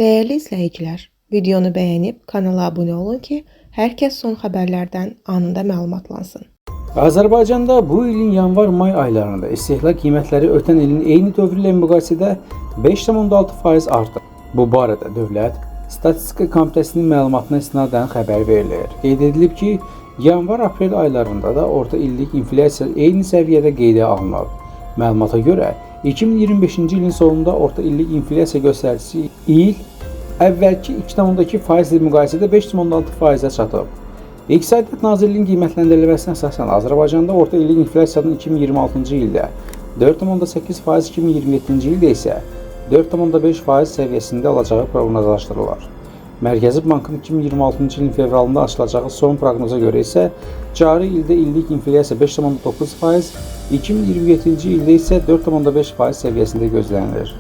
Dəyərli izləyicilər, videonu bəyənib kanala abunə olun ki, hər kəs son xəbərlərdən anında məlumatlansın. Azərbaycanda bu ilin yanvar-may aylarında istehlak qiymətləri ötən ilin eyni dövrü ilə müqayisədə 5,6% artıb. Bu barədə Dövlət Statistika Komitəsinin məlumatına istinadən xəbər verilir. Qeyd edilib ki, yanvar-aprel aylarında da orta illik inflyasiya eyni səviyyədə qeydə alınıb. Məlumata görə 2025-ci ilin sonunda orta illik inflyasiya göstəricisi il əvvəlki 2,2% ilə müqayisədə 5,6%-ə çatıb. İqtisadiyyat Nazirliyinin qiymətləndirilməsinə əsasən Azərbaycanda orta illik inflyasiyanın 2026-cı ildə 4,8%, 2027-ci ildə isə 4,5% səviyyəsində olacağı proqnozlaşdırılır. Mərkəzi Bankın 2026-cı ilin fevralında açılacağı son proqnoza görə isə cari ildə illik inflyasiya 5,9%, 2027-ci ildə isə 4,5% səviyyəsində gözlənilir.